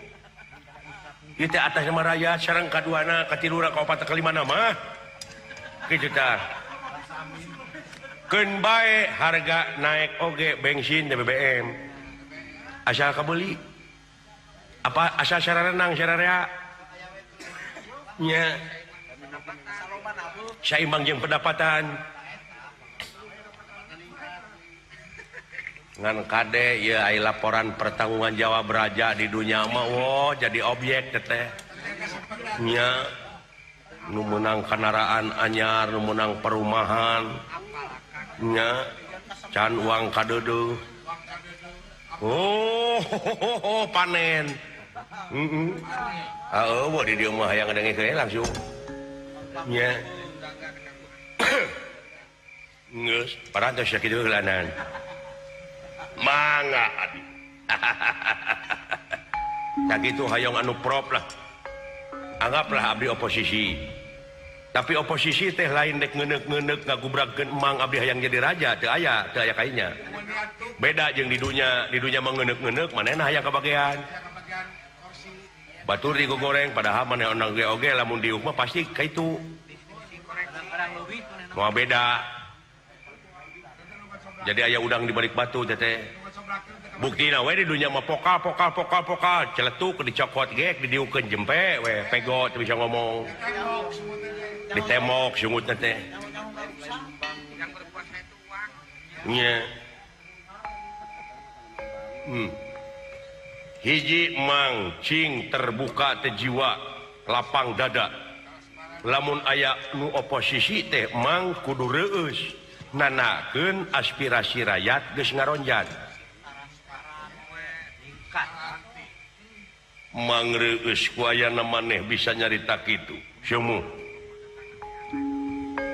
ieu teh atas nama rakyat sareng kaduana katiluna kaopat kalimana mah kitu tah keun bae harga naik oge bensin dan BBM asal kabeli apa asal saranang sararea nya saimbang jeung pendapatan ngan kade ieu aya laporan pertanggungan jawab raja di dunia mah woh jadi objek teteh nya nu meunang kendaraan anyar nu meunang perumahan nya can uang kadeudeuh oh panen heeh eueuh di dieu mah hayang ngadengkeun langsung nya geus parantos sakitu heulanan mangga adi tak kitu hayang anu prop lah anggaplah abdi oposisi tapi oposisi teh lain dek ngeneuk-ngeneuk ngagubragkeun emang abdi hayang jadi raja teu aya kainya beda jeung di dunya mah ngeneuk-ngeneuk manehna hayang kabagean batur digogoreng padahal maneh onang ge oge lamun diuk mah pasti ka itu moal beda jadi aya udang di balik batu teh buktina we di dunya mah pokal pokal pokal pokal celetuk dicokot gek didiukeun jempe we pego teu bisa ngomong ditembok sungutna teh nya hiji mang cing terbuka teh jiwa lapang dada lamun aya nu oposisi teh mang kudu reueus nanakeun aspirasi rakyat geus ngaronjat mang reueus ku ayana maneh bisa nyarita kitu sumuh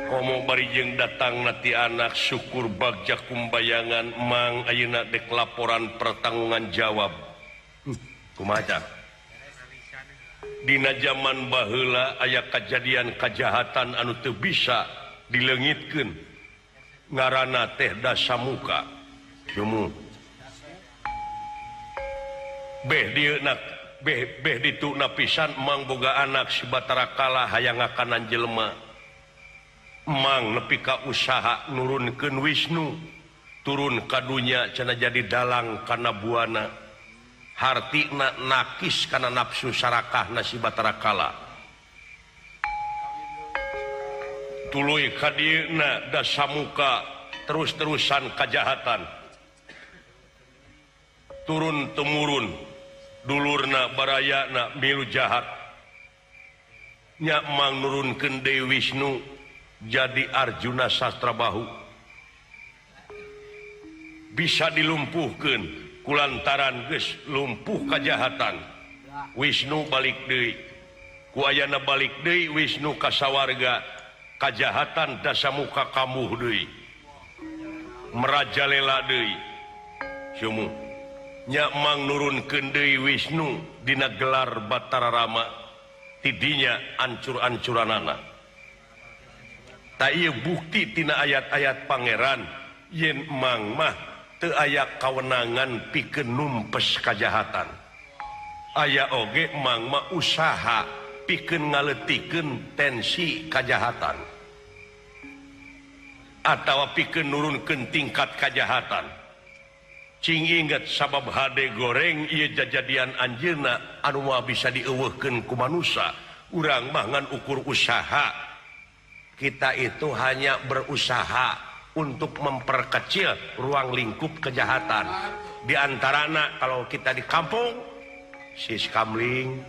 komo bari jeung datang nati anak syukur bagja kumbayangan mang ayeuna dek laporan pertanggungan jawab kumaha dina jaman baheula aya kajadian kajahatan anu teu bisa dileungitkeun ngaranna teh Dasamuka sumuh beh dieu na beh beh ditu na pisan mang boga anak si Batara Kala hayang ngakanan jelema mang nepi ka usaha nurunkeun Wisnu turun ka dunya cenah jadi dalang kana buana hartina nakis kana nafsu sarakahna si Batara Kala tuluy ka dieuna Dasamuka terus-terusan kajahatan turun temurun dulurna barayana milu jahat nya mang nurunkeun Dewi Wisnu jadi Arjuna Sastrabahu bisa dilumpuhkeun kulantaran geus lumpuh kajahatan Wisnu balik deui ku ayana balik deui Wisnu ka sawarga kajahatan Dasamuka kamuh deui merajalela deui sumuh nya mang nurunkeun deui Wisnu dina gelar Batara Rama tidinya ancur-ancuranana ta ieu bukti tina ayat-ayat pangeran yen mang mah teu aya kawenangan pikeun numpes kajahatan aya oge mang mah usaha pikeun ngaleutikeun tensi kajahatan atawa pikeun nurunkeun tingkat kajahatan cing inget sabab hade goreng ieu jajadian anjeunna anu moal bisa dieuweuhkeun ku manusa urang mah ngan ukur usaha kita itu hanya berusaha untuk memperkecil ruang lingkup kejahatan di antarana kalau kita di kampung siskamling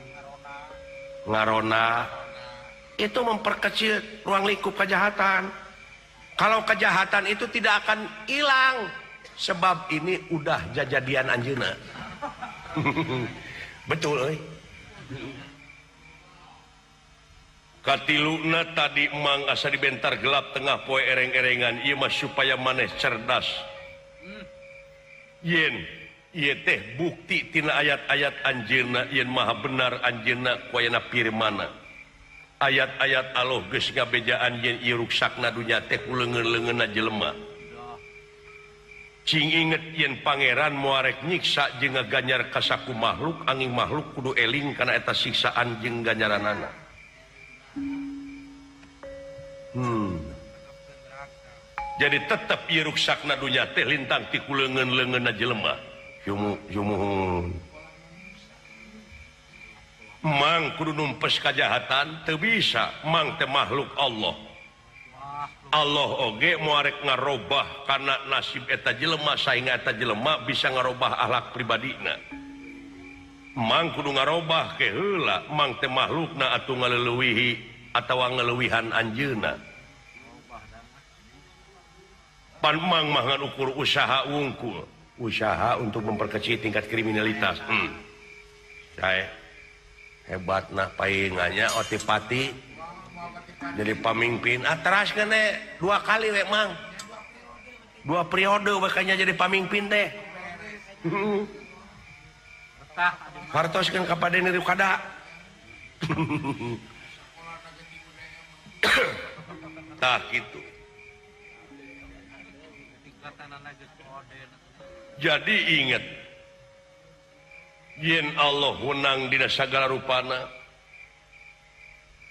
ngarona itu memperkecil ruang lingkup kejahatan. Kalau kejahatan itu tidak akan hilang sebab ini udah jajadian anjeunna. Betul euy. Katiluna tadi Mang asa dibentar gelap tengah poe ereng-erengan ieu mah supaya maneh cerdas. Yen ieu teh bukti tina ayat-ayat anjeunna yen maha benar anjeunna ku ayana firmana. Ayat-ayat Allah geus ngabejaan yen ieu ruksakna dunya teh ku leungeun-leungeunna jelema. Cing inget yen pangeran moarek nyiksa jeung ngaganyar ka saku makhluk angin makhluk kudu eling kana eta siksaan jeung ganjaranana. Jadi tetep ieu ruksakna dunya teh lintang ti ku leungeun-leungeunna jelema. Yumuhun. Mang kudu numpes kajahatan teu bisa, mang teh makhluk Allah. Allah oge moarek ngarobah kana nasib eta jelema saehingga eta jelema bisa ngarobah akhlak pribadina. Mang kudu ngarobah ke heula, mang teh makhlukna atuh ngaleuwihi atawa ngaleuwihan anjeunna. Pan mang mah ngan ukur usaha wungkul, usaha untuk memperkecil tingkat kriminalitas. Sae hebatna paingannya otipati jadi pamimpin ateras kene dua kali we mang dua periode we kayaknya jadi pamimpin teh. Hartoskeun ka Padeni Rukada. Tah kitu. Jadi inget yen Allah wenang dina sagala rupana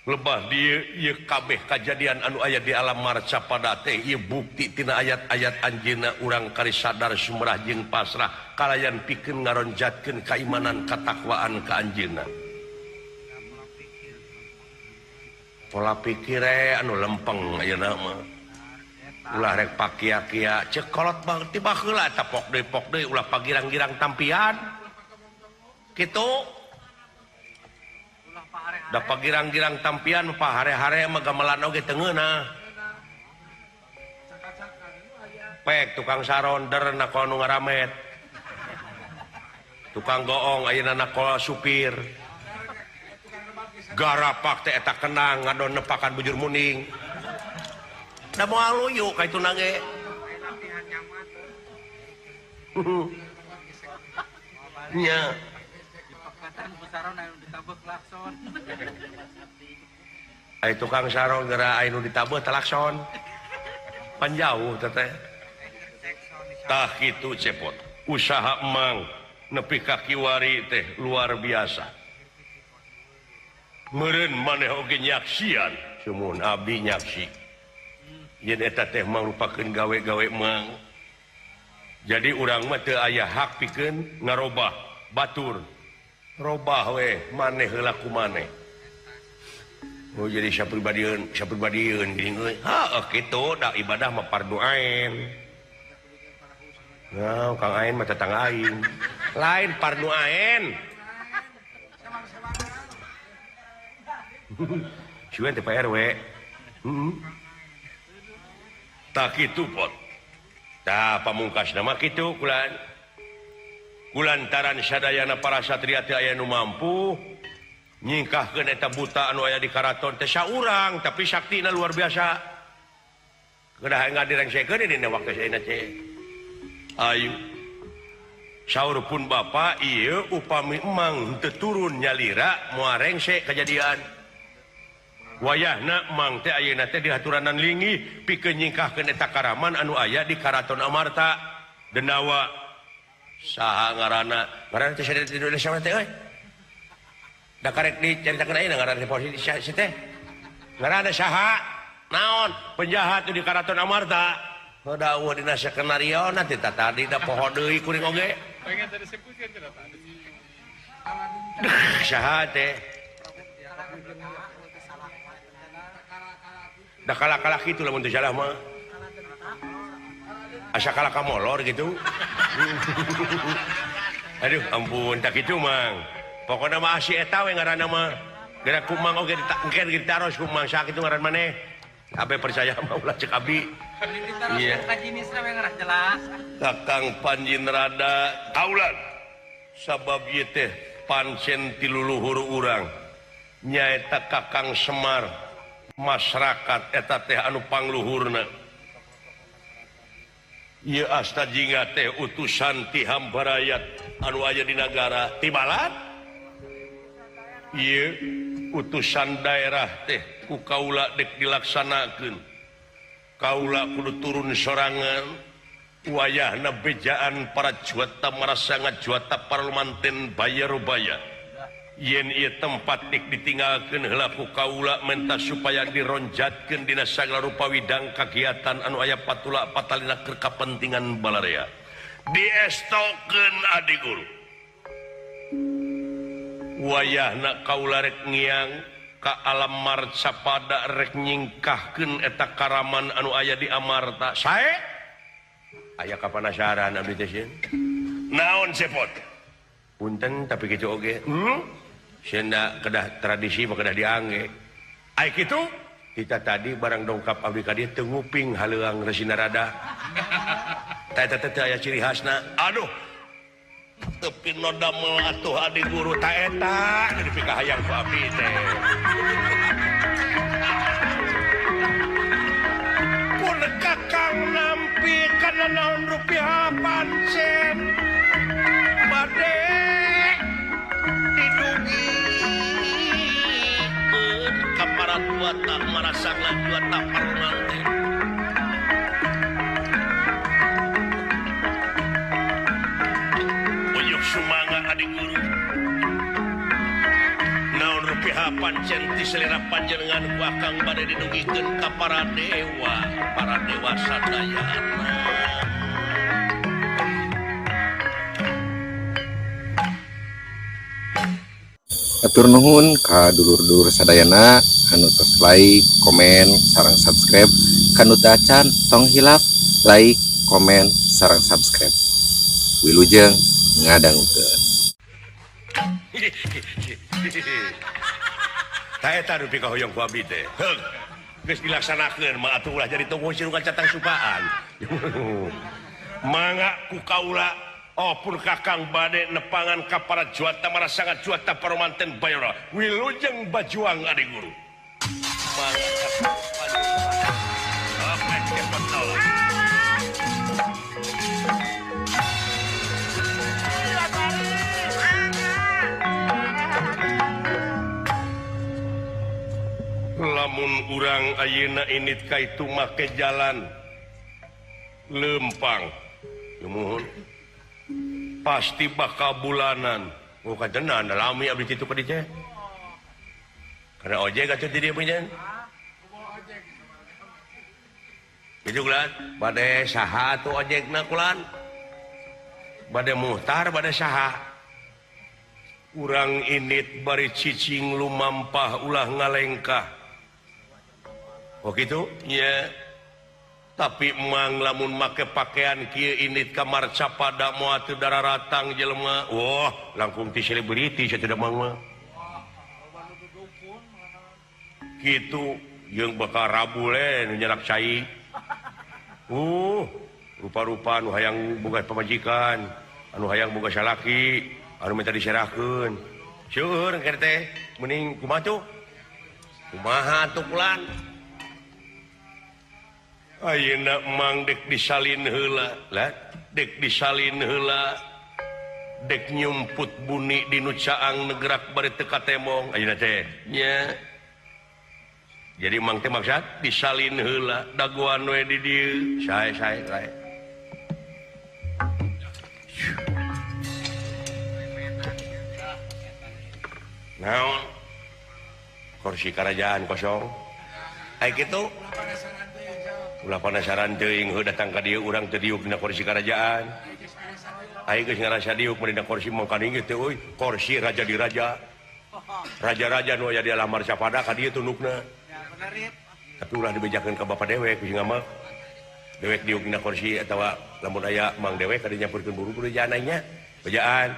lebah dieu ieu kabeh kajadian anu aya di alam marca pada teh ieu bukti tina ayat-ayat anjeunna urang kari sadar sumrah jeung pasrah kalayan pikeun ngaronjatkeun kaimanan katakwaan ka anjeunna. Pola pikir anu lempeng ayeuna mah ulah rek pakia-kia ceuk kolot banget tiba heula eta pok deui ulah pagirang-girang tampian kitu. Da pagirang-girang tampian pahare-hare mah gamelan oge teu ngeunah. Pek tukang saron der nakol nu ngaramet. Tukang goong ayeuna nakol supir. Garapak teh eta kenang ngadon nepakan bujur muning. Da moal luyu ka itu nage. Nya. Ai tukang saron geura anu ditabuh telakson. Panjauh teteh. Tah kitu cepot. Usaha emang nepi ka kiwari teh luar biasa. Meureun maneh oge nyaksian, sumuhun abdi nyaksi. Yen eta teh mangrupakeun gawe-gawe mang. Jadi urang mah teu aya hak pikeun ngarobah batur. Robah we maneh heula ku maneh. Oh jadi sapribadieun geuning euy. Heuh kitu da ibadah mah fardu ain. Nah, Kang Ain mah tetangga aing. Lain fardu ain. Cuan teh Pak RW. Heeh. Tah kitu pot. Tah pamungkasna mah kitu kulan. Kulantaran sadayana para satria teu aya nu mampu nyingkahkeun eta buta anu aya di karaton teh saurang tapi saktina luar biasa. Kedah ngadirengsekeun dina waktu ayeuna teh. Ayu. Saur pun bapa ieu upami emang teu turun nyalira moal rengse kajadian. Wayahna emang teh ayeuna teh dihaturanan linggih pikeun nyingkahkeun eta karaman anu aya di Karaton Amarta. Denawa saha ngaranna ngaranna teh di Indonesia mah teh euy. Da karek dicaritakeun ayeuna ngaranna posisi si teh. Ngaranna saha? Naon? Penjahat di Karaton Amarta. Heuh dawuh dina skenario na teh tadi da poho deui kuring oge. Pengen tadi sebutkeun teh tadi. Saha teh? Da kalah-kalah kitu lamun teu salah mah. Asa kalah ka molor gitu. Aduh ampun tak kitu mang. Pokona mah si eta we ngaranna mah. Geura ku mang oge engke ditaros ku mang saha kitu ngaran maneh. Abe percaya mah ulah ceuk abdi. Iya. Kakang Panjin Rada taulan sabab ieu teh pancen ti luluhur urang. Nyaeta Kakang Semar masyarakat eta teh anu pangluhurna. Ieu Asta Jingga teh utusan ti Hambarayat anu aya di nagara Tibalat. Ieu utusan daerah teh ku kaula dek dilaksanakeun. Kaula kudu turun sorangan. Wayahna bejaan para juata marasanga juata parlumanten bayarobaya. Yen ieu tempat dek ditinggalkeun heula ku kaula menta supaya dironjatkeun dina sagala rupa widang kagiatan anu aya patula patalina keur kapentingan balarea. Diestokeun adi guru. Wayahna kaula rek ngiang ka alam marcapada rek nyingkahkeun eta karaman anu aya di Amarta. Sae? Aya kapanasaran abdi teh sieun. Naon cepot? Punten tapi kitu oge. Sieun da kedah tradisi mah kedah diangge. Ai kitu kita tadi barang dongkap abdi ka dieu teu nguping haleuang Resi Narada. Tah eta teh aya ciri khasna. Aduh. Teu pinodamel atuh adi guru ta eta nu dipikahayang ku abdi teh. Pun kakang nampi kana naon rupiah pancen bade didugikeun ka para tuata marasanga juata parmanten. Uyuh sumangga adi guru. Naon rupiah pancen ti selera panjenengan ku akang bade didugikeun ka para dewa sadayana. Atur nuhun ka dulur-dulur sadayana anu tos like, komen, sarang subscribe. Kanu teu acan tong hilap like, komen, sarang subscribe. Wilujeng ngadangukeun. Ta eta nu pikahoyong ku abdi teh. Heug. Geus dilaksanakeun mah atuh ulah jadi tunggu sirukan catang supaan. Mangga ku kaula oh pun kakang bade nepangan ka para juata marasangat juata parumanten bayora. Wilujeng bajuang adi guru. Mangga apa cepet tolong. Lamun urang ayeuna init ka itu make jalan lempang lumuhun pasti bakal bulanan. Oh kajenan lami abdi kitu ka dieu karena ojek atuh di dieu punya kitu kulan bade saha atuh ojekna kulan bade muhtar bade saha urang init bari cicing lumampah ulah ngalengkah. Oh gitu ya. Tapi mang lamun make pakaian kieu init ka marcapada moal teu dararatang jelema. Wah, langkung ti selebriti sia teu mang mah. Kitu jeung bakal rabule nu nyerak cai. Rupa-rupa anu hayang boga pamajikan, anu hayang boga salaki, anu minta diserahkeun. Seueur keur teh mending kumaha tuh? Kumaha tuh kulan? Ayeuna mang dek disalin heula, lah dek disalin heula, dek nyumput buni di nu caang negerak bari teu katemong ayeuna teh. Nya. Jadi mang teh maksad disalin heula dagoan we di dieu. Sae sae sae. Naon? Kursi kerajaan kosong. Ai kitu. Ulah panasaran teuing heuh datang ka dieu urang teu diuk dina kursi kerajaan. Aing geus ngarasa diuk mah dina kursi mangkaning teh euy, kursi raja di raja. Raja-raja nu aya di alam marcapada ka dieu tundukna. Tapi ulah dibejakeun ka bapa dewek ku sing mah. Dewek diuk dina kursi atawa lamun aya mang dewek ka dieu nyampurkeun buru bejaan nya. Bejaan.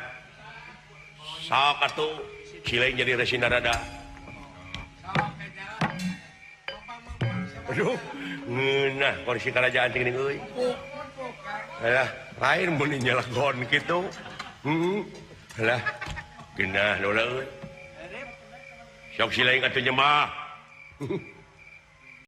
Sok atuh cileng jadi Resi Narada. Aduh, ngeunah kursi kerajaan teh geuning euy. Alah, lain mun nyalagon kitu. Heeh. Alah, geunah dola euy. Sok silaing atuh nyembah.